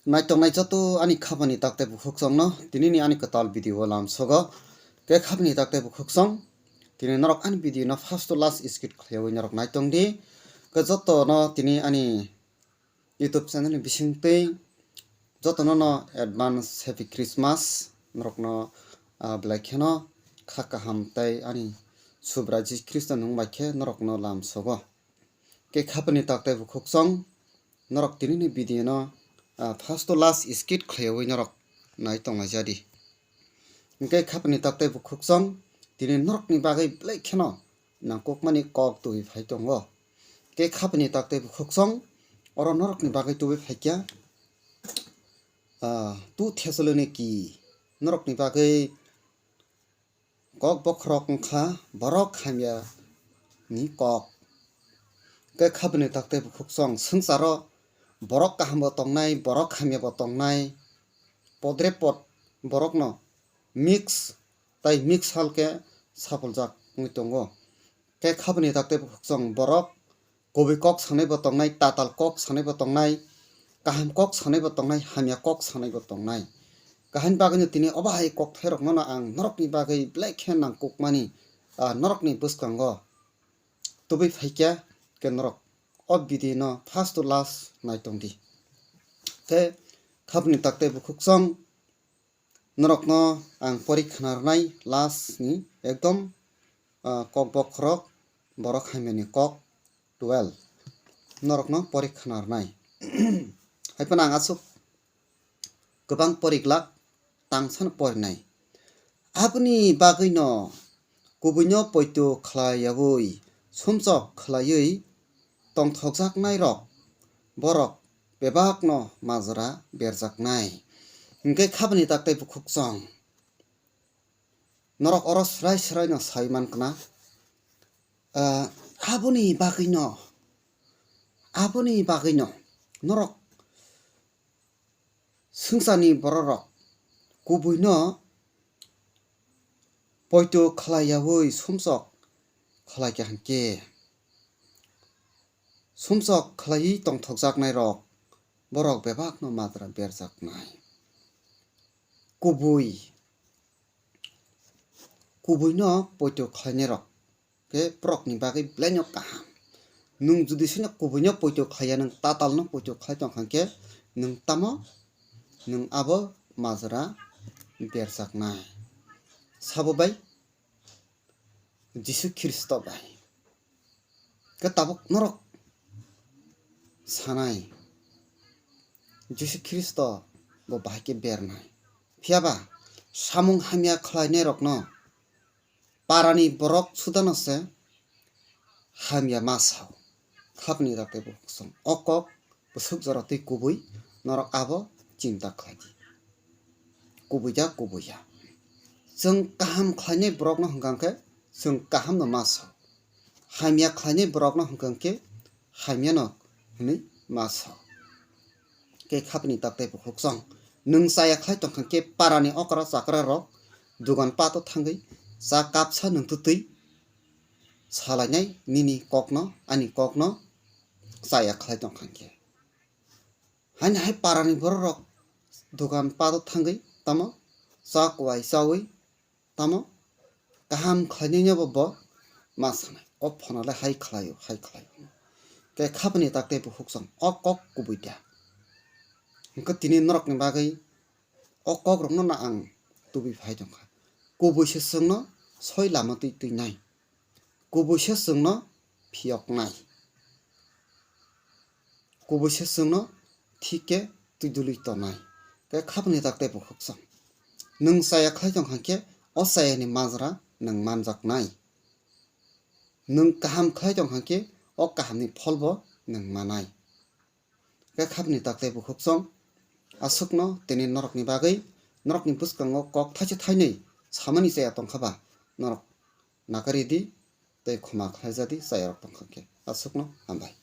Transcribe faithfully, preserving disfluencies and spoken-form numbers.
Naitongnai joto ani khapani tak tei bukhuksongno tinini ani kwtal video o lamsogo. Khe khapani tak tei bukhuksong, tini norok ani video no first to last skip khlaiwi norok naitong di. Khe jotono tini ani YouTube channel ni bisingtwi jotono no advance Happy Christmas norokno, ah, belai kheno kha kaham tei ani Subrai Jisu Khristo ni mung bai khe norokno lamsogo. Khe khapani tak tei bukhuksong norok tinini video no, ah, first to last skip khlaiwi norok nai tonglai jadi. Hwnkhe khapani tak tei bukhuksong tini norokni bagwi belai kheno nangkukmani kok tubui phai tongo. Khe khapani tak tei bukhuksong oro norokni bagwi tubui phaikha, ah, two Thessaloniki norokni bagwi kok bokhorok wngkha borok hamya ni kok. Khe khapani tak tei bukhuksong swngcharo borok kaham bo tongnai, borok hamya bo tongnai, podre pod borokno mix tai mix hal khe sapuljak wngwi tongo. Khe khapani tak tei bukhuksong borok kubui kok sanai bo tongnai, tatal kok sanai bo tongnai, kaham kok sanai bo tongnai, hamya kok sanai bo tongnai. Kaham bagwino tini obo hai kok thairokno no ang norokni bagwi belai khe nangkukmani, ah, norokni bwskango tubui phaikha. Khe norok o video no first to last nai tong di. Khe khapni tak tei bukhuksong norokno ang pori khna rwnai last ni ekdom, ah, kok bokhorok borok hamya ni kok twelve norokno pori khna rwnai. Hai phano ang aswk kwbang pori glak, tang san porinai. Aboni bagwino kubuino poito khlaiyaui sumsok khlaiwi tongthokjaknairok borok bebakno majra berjaknai. Hwnkhe khapni tak tei bukhuksong norok oro swrai swraino sai mankna, ah, aboni bagwino, aboni bagwino norok swngcharni bororok kubuino poito khlaiyaui sumsok khlaikha hwnkhe, sumsok khlaiwi tongthokjaknairok borok bebakno majra berjaknai. Kubui, kubuino poito khlainairok khe borokni bagwi belaino kaham. Nwng jodi sino kubuino poito khlaiya, nwng tatalno poito khlai tongkha khe nwng tamo, nwng abo majra berjaknai. Sabo bai Jisu Khristo bai. Khe tabuk norok sanai, Jisu Khristo bo bahai khe bernai. Phiyaba samung hamya khlainairokno parani borok sudano se hamya ma sao. Khapni rok tei bukhuksong o kok bwswk jora twi kubui, norok abo chinta khlai di. Kubui ya, kubui ya. Chwng kaham khlainai borokno hwnkha khe chwng kahamno ma sao. Hamya khlainai borokno hwnkha khe hamyano hwnwi ma sao. Khe khapni tak tei bukhuksong. Nwng chaya khlai tongkha khe parani okra chakra rok dogan pato thangwi cha kapsa nwng twtwi salainai nini kokno, ani kokno chaya khlai tongkha khe. Haini hai parani bororok dogan pato thangwi tamo cha kwai chawi tamo kaham khlainai no bo bo ma sanai. O phano le hai khlaio, hai khlaio. Tei khapni tak tei bukhuksong o kok kubui da. Hwnkhe tini norokni bagwi o kokrokno no ang tubui phai tongkha. Kubui se chwngno soi lama twi twi nai. Kubui se chwngno phiyoknai. Kubui se chwngno thik khe twi dului tonai. Khe khapni tak tei bukhuksong. Nwng chaya khlai tongkha khe o chayani majra nwng manjaknai. Nwng kaham khlai tongkha khe o kahamni pholbo nwng manai. Khe khapni tak tei bukhuksong. Aswkno tini norokni bagwi, norokni bwskango kok thaisa thainwi samani chaya tongkha ba norok nakari di tei khuma khlai ja di chayarok tongkha khe. Aswkno hambai.